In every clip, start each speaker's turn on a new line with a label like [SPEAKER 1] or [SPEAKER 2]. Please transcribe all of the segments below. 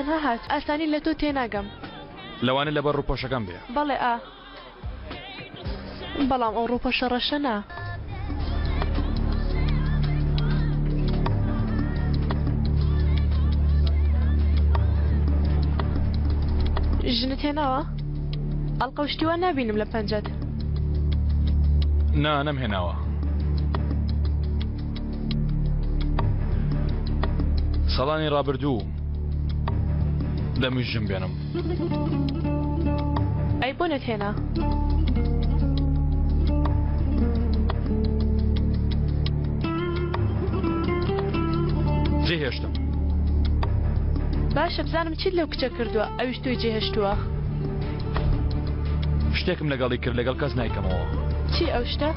[SPEAKER 1] تەنها هات. ئاسانی لە تۆ تێناگەم.
[SPEAKER 2] لەوانەیە لەبەر ڕووپۆشەکەم بێ.
[SPEAKER 1] بەڵێ ئا. بەڵام ئەو ڕووپۆشە ڕەشە نا. ژنت هێناوە؟ ئەڵقە و شتی وا نابینم لە پەنجەت.
[SPEAKER 2] نا نەمهێناوە. ساڵانی ڕابردوو دەمویست ژن بێنم.
[SPEAKER 1] ئەی بۆ نەتهێنا؟
[SPEAKER 2] جێهێشتم.
[SPEAKER 1] باشە بزانم چیت لەو کچە کردووە ئەویش تۆی جێهێشتووە؟
[SPEAKER 2] شتێکم لەگەڵی کرد لەگەڵ کەس نایکەمەوە.
[SPEAKER 1] چی ئەو شتە؟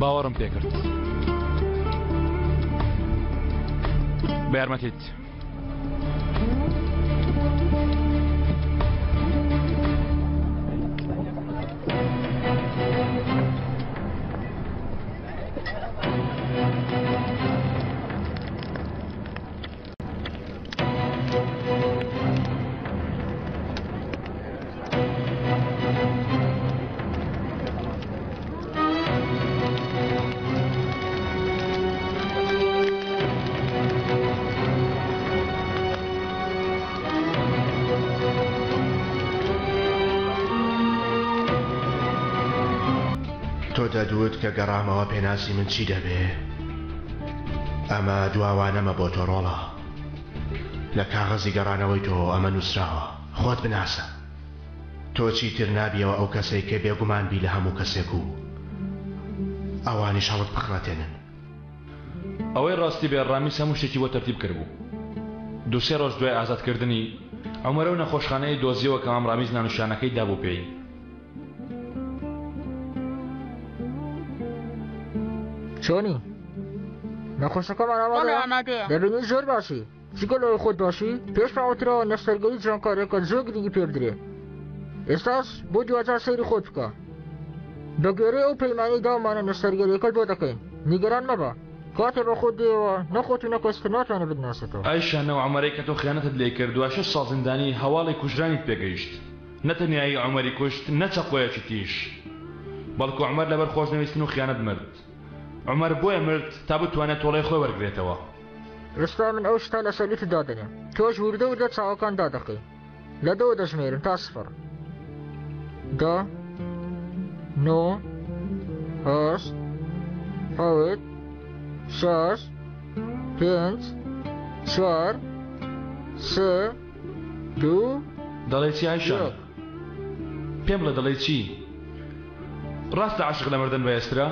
[SPEAKER 2] باوەڕم پێکرد. بە یارمەتیت.
[SPEAKER 3] تۆ دەدوت کە گەڕامەوە پێناسی من چی دەبێ؟ ئەمە دواوانەمە بۆ تۆ ڕۆڵە. لە کاغەزی گەڕانەوەی تۆ ئەمە نووسراوە، خۆت بناسە. تۆ چیتر نابیەوە ئەو کەسەی کە بێگومان بی لە هەموو کەسێک و ئەوانیش هەڵت بخڵەتێنن.
[SPEAKER 2] ئەوەی ڕاستی بێ ڕامیس هەموو شتێکی بۆ تەرتیب کردبوو. دوو سێ ڕۆژ دوای ئازادکردنی، عومەر ئەو نەخۆشخانەیەی دۆزیەوە کە مام ڕامیس ناونیشانەکەی دابوو پێی.
[SPEAKER 4] چۆنی؟ نەخۆشەکەمان
[SPEAKER 5] بەڵێ ئامادەیە.
[SPEAKER 4] دەبینی زۆر باشی. جگە لەوەی خۆت باشی، پێش پاوەترەوە نەشتەرگەری جوانکاریەکە زۆر گرنگی پێ بدرێ. ئێستاش بۆ دواجار سەیری خۆت بکە. بە گوێرەی ئەو پەیمانەی داومانە نەشتەرگەریەکەت بۆ دەکەین. نیگەران مەبە. کاتێ بە خۆت دێیەوە نە خۆت و نە کەس تر ناتوانێ بتناسێتەوە.
[SPEAKER 2] ئەی شانە و عومەرەی کە تۆ خیانەتت لێ کرد دوای شەش ساڵ زیندانی هەواڵی کوژرانیت پێ گەیشت. نە تەنیایی عومەری کوشت نە چەقۆیەکی تیژ. بەڵکو عومەر لەبەر خۆشنەویستن و خیانەت مرد. عومەر بۆیە مرد تا بتوانێت تۆڵەی خۆی وەرگرێتەوە.
[SPEAKER 4] ئێستا من ئەو شتە لەسەر لوتت دادەنێم تۆش وردە وردە چاوەکان دادەخەی لە دەوە دەژمێرم تا سفر دە نۆ هەشت حەوت شەش پێنج چوار سێ دوو
[SPEAKER 2] دەڵێی چی ئایشە؟
[SPEAKER 4] یەک.
[SPEAKER 2] پێم بڵێ دەڵێی چی؟ ڕاستە عەشق لە مردن بەهێزترە؟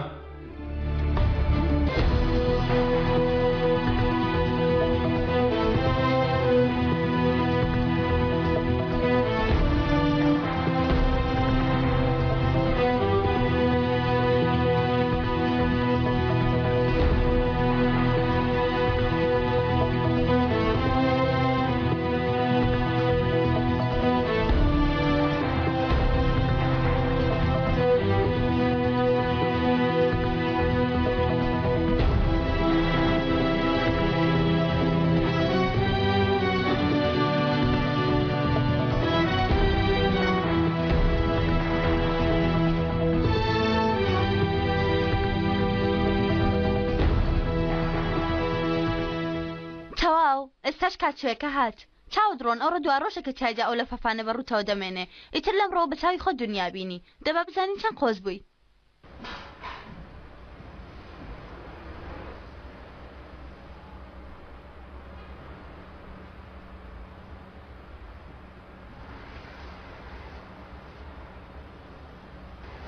[SPEAKER 5] تەواو ئێستاش کاتژمێرەکە هات چاوت ڕۆن ئەوڕۆ دوا ڕۆژە کە تیایدا ئەو لەفەفانە بە ڕووتەوە دەمێنێ ئیتر لەمڕۆوە بە چاوی خۆت دونیا بینی دەبا بزانین چەند قۆز بووی.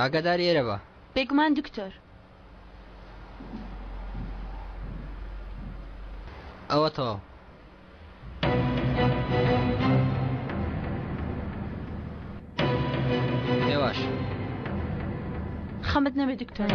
[SPEAKER 6] ئاگاداری ئێرە بە.
[SPEAKER 5] بێگومان دکتۆر.
[SPEAKER 6] ئەوە تەواو. هێواش.
[SPEAKER 5] خەمت نەبێ دکتۆر.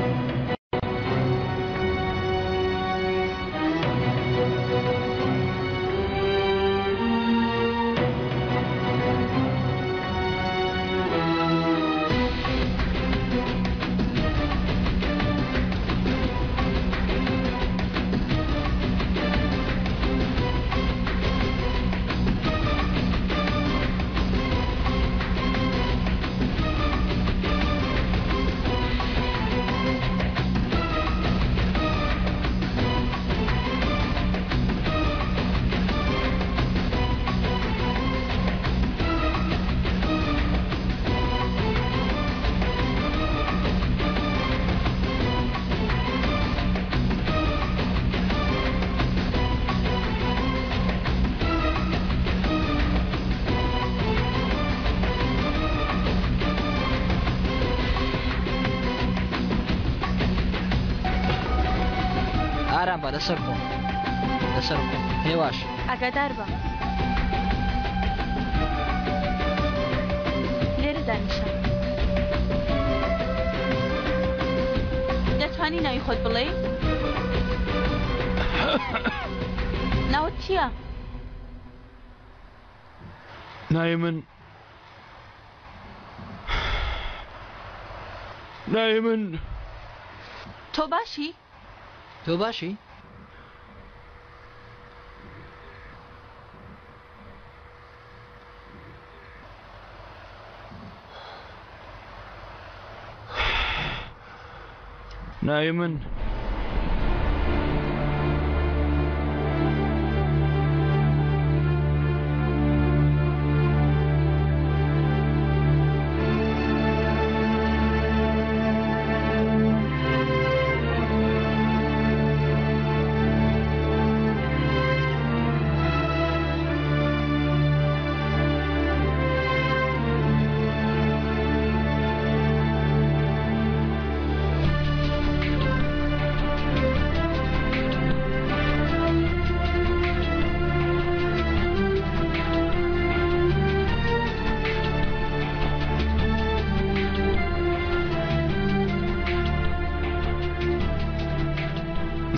[SPEAKER 6] ئارام بە لەسەر خۆ. لەسەر خۆ. هێواش.
[SPEAKER 5] ئاگادار بە. لێرە دانیشە. دەتوانی ناوی خۆت بڵێی؟ ناوت چییە؟
[SPEAKER 2] ناوی من ناوی من
[SPEAKER 5] تۆ باشی؟
[SPEAKER 6] تۆ باشی؟
[SPEAKER 2] ناوی من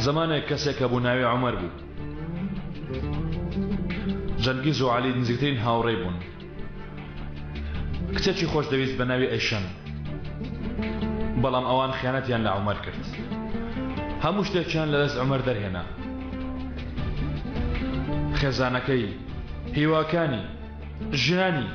[SPEAKER 2] زمانێک کەسێک هەبوو ناوی عومەر بوو. جەنگیز و عەلی نزیکترین هاوڕێی بوون. کچێکی خۆش دەویست بە ناوی ئەیشەن. بەڵام ئەوان خیانەتیان لە عومەر کرد. هەموو شتێکیان لەدەست عومەر دەرهێنا. خێزانەکەی، هیواکانی، ژیانی.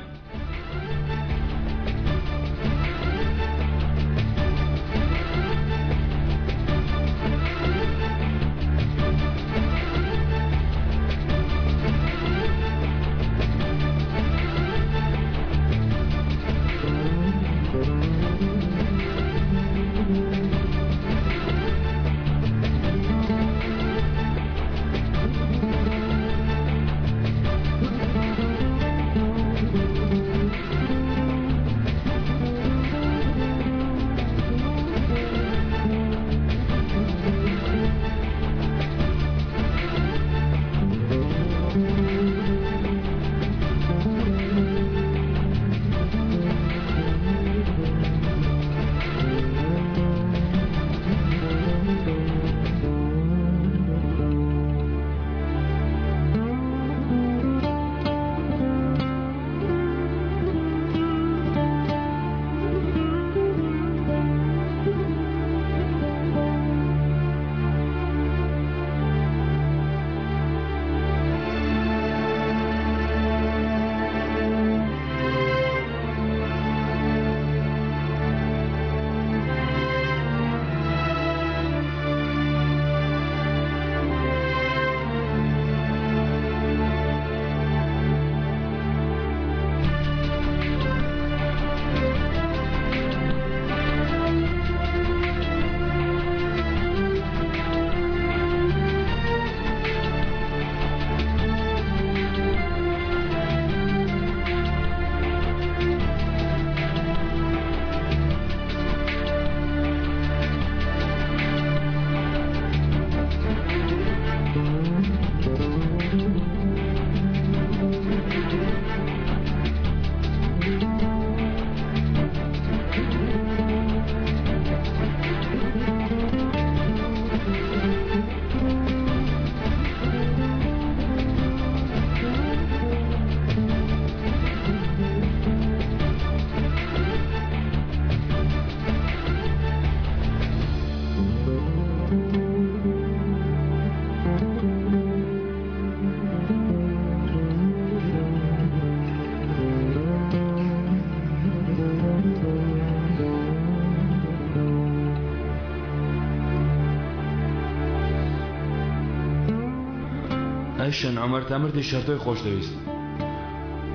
[SPEAKER 2] ئەیشەن عومەر تا مردیش هەر تۆی خۆش دەویست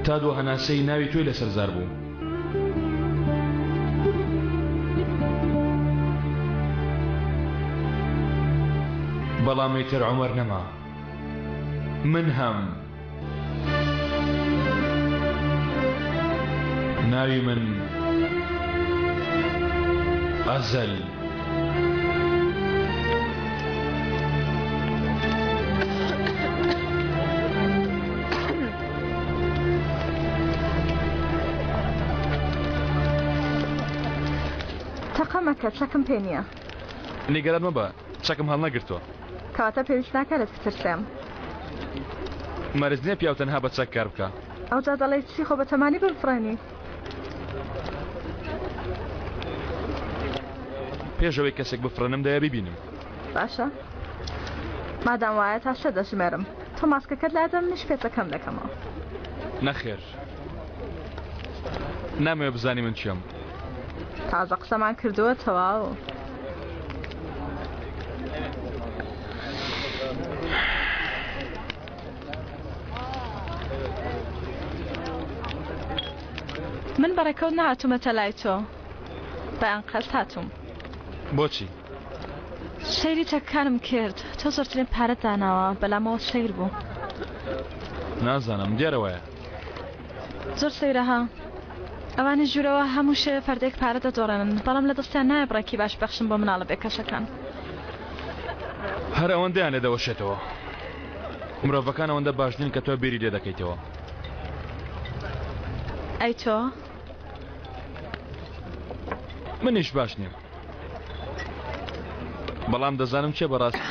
[SPEAKER 2] تا دوا هەناسەی ناوی تۆی لەسەر زار بوو. بەڵام ئیتر عومەر نەما من هەم. ناوی من ئەزەل.
[SPEAKER 7] تەقە مەکە، چەکم پێ نییە.
[SPEAKER 2] نیگەران مەبە، چەکم هەڵنەگرتووە.
[SPEAKER 7] کەواتە پێویست ناکا لێت بترسێم.
[SPEAKER 2] مەرج نییە پیاو تەنها بە چەک کار بکا.
[SPEAKER 7] ئەوجا دەڵێی چی، خۆ بەتەمانی بمفڕێنی.
[SPEAKER 2] پێش ئەوەی کەسێک بفڕێنم دەیە بیبینم.
[SPEAKER 7] باشە مادام وایە تا سێ دەژمێرم. تۆ ماسکەکەت لادە منیش پێچەکەم دەکەمەوە.
[SPEAKER 2] نەخێر نامەوێ بزانی من کێم.
[SPEAKER 7] تازە قسەمان کردووە تەواو. من بەڕێکەوت نەهاتوومەتە لای تۆ بە ئەنقەست هاتووم.
[SPEAKER 2] بۆچی؟
[SPEAKER 1] سەیری چەکەکانم کرد تۆ زۆرترین پارەت داناوە بەلامەوە سەیر بوو.
[SPEAKER 2] نازانم دیارە وایە.
[SPEAKER 1] زۆر سەیرە ها ئەوانی ژوورەوە هەموو شەوێ فەردێک پارە دەدۆڕێنن بەڵام لە دەستیان نایە بڕێکی باش بەخشن بۆ مناڵە بێکەسەکان.
[SPEAKER 2] هەر ئەوەندەیان لێ دەوەشێتەوە. مرۆڤەکان ئەوەندە باش نین کە تۆ بیری لێ دەکەیتەوە.
[SPEAKER 1] ئەی تۆ؟
[SPEAKER 2] منیش باش نیم. بەڵام دەزانم کێ بەڕاستی.